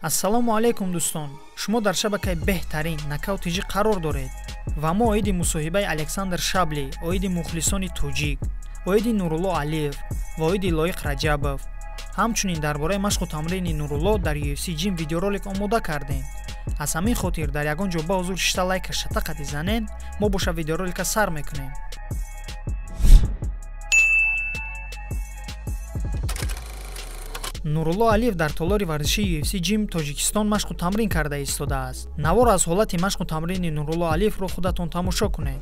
Ассалому алайкум дӯстон, шумо дар шабакаи беҳтарин Нокаут ТЖ қарор доред ва мо оиди мусоҳибаи Александр Шабли, оиди мухлисони тоҷик, оиди Нурулло Алиев ва оиди Лоиқ Раҷабов, ҳамчунин дар бораи машқу тамрини Нурулло дар UFC Gym видеоролик омода кардем. Аз ҳамин хотир дар ягон ҷо ба ҳузур шишта лайка шатақати занен, мо боша видеоролика сар мекунем. Нурулло Алиев дар толори варзишии UFC Gym Тоҷикистон машқу тамрин карда истодааст. Навор аз ҳолати машқу тамрини Нурулло Алиевро худатон тамошо кунед.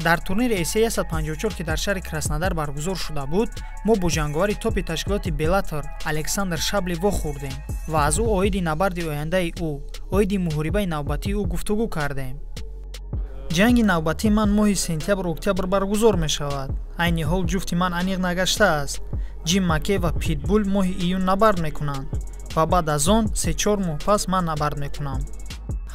Дар турнири ACA 154, ки дар шаҳри Краснодар баргузор шуда буд, мо бо ҷанговари топи ташкилоти Беллатор Александр Шабли вохӯрдем ва аз ӯ оиди набарди ояндаи ӯ, оиди муҳорибаи навбатии ӯ гуфтугӯ кардем. Ҷанги навбатии ман моҳи сентябр-октябр баргузор мешавад. Айни ҳол ҷуфти ман аниқ нагаштааст. Ҷим Маккей ва Питбул моҳи июн набард мекунанд ва баъд аз он 3-4 моҳ пас ман набард мекунам.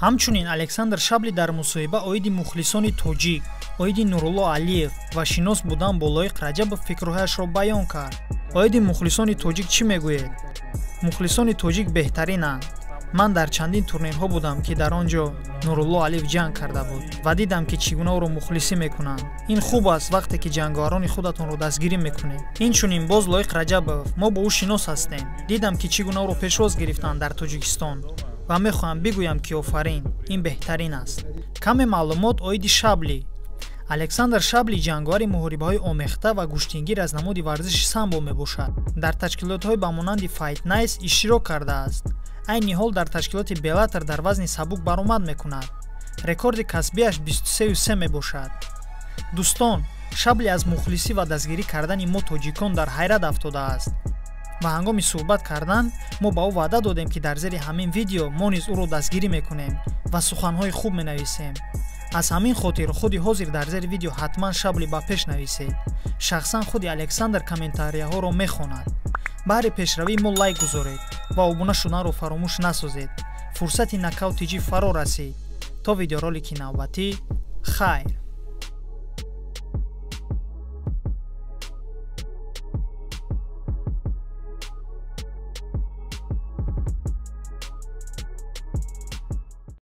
Ҳамчунин Александр Шабли дар мусоҳиба оиди мухлисони тоҷик, оиди Нурулло Алиев ва шинос будан бо Лоиқ Раҷабов фикрҳояшро баён кард. Оиди мухлисони тоҷик чӣ мегӯед? Мухлисони тоҷик беҳтаринанд. Ман дар чандин турнирҳо будам, ки дар он ҷо Нурулло Алиев ҷанг карда буд ва дидам, ки чӣ гуна ӯро мухлисӣ мекунанд. Ин хуб аст вақте ки ҷанговарони худатонро дастгирӣ мекунед. Инчунин боз Лоиқ Раҷабов, мо бо ӯ шинос ҳастем. Дидам, ки чӣ гуна ӯро пешвоз гирифтанд дар Тоҷикистон ва мехоҳам бигӯям, ки офарин, ин беҳтарин аст. Каме маълумот оиди Шабли. Александр Шабли ҷанговари муҳорибаҳои омехта ва гӯштингир аз намуди варзиши самбо мебошад. Дар ташкилотҳои ба монанди Fight Nights иштирок кардааст. Айни ҳол дар ташкилоти Беллатор дар вазни сабук баромад мекунад. Рекорди касбиаш 23-3 мебошад. Дӯстон, Шабли аз мухлисӣ ва дастгирӣ кардани мо тоҷикон дар ҳайрат афтодааст. Ва ҳангоми суҳбат кардан мо ба ӯ ваъда додем, ки дар зери ҳамин видео мо низ ӯро дастгирӣ мекунем ва суханҳои хуб менависем. Аз ҳамин хотир худи ҳозир дар зери видео ҳатман Шабли ба пеш нависед. Шахсан худи Александр комментарияҳоро мехонад. Баҳри пешравии мо лайк гузоред ва обуна шуданро фаромӯш насозед. Фурсати Нокаут ТЖ фаро расид. То видеоролики навбатӣ, хайр.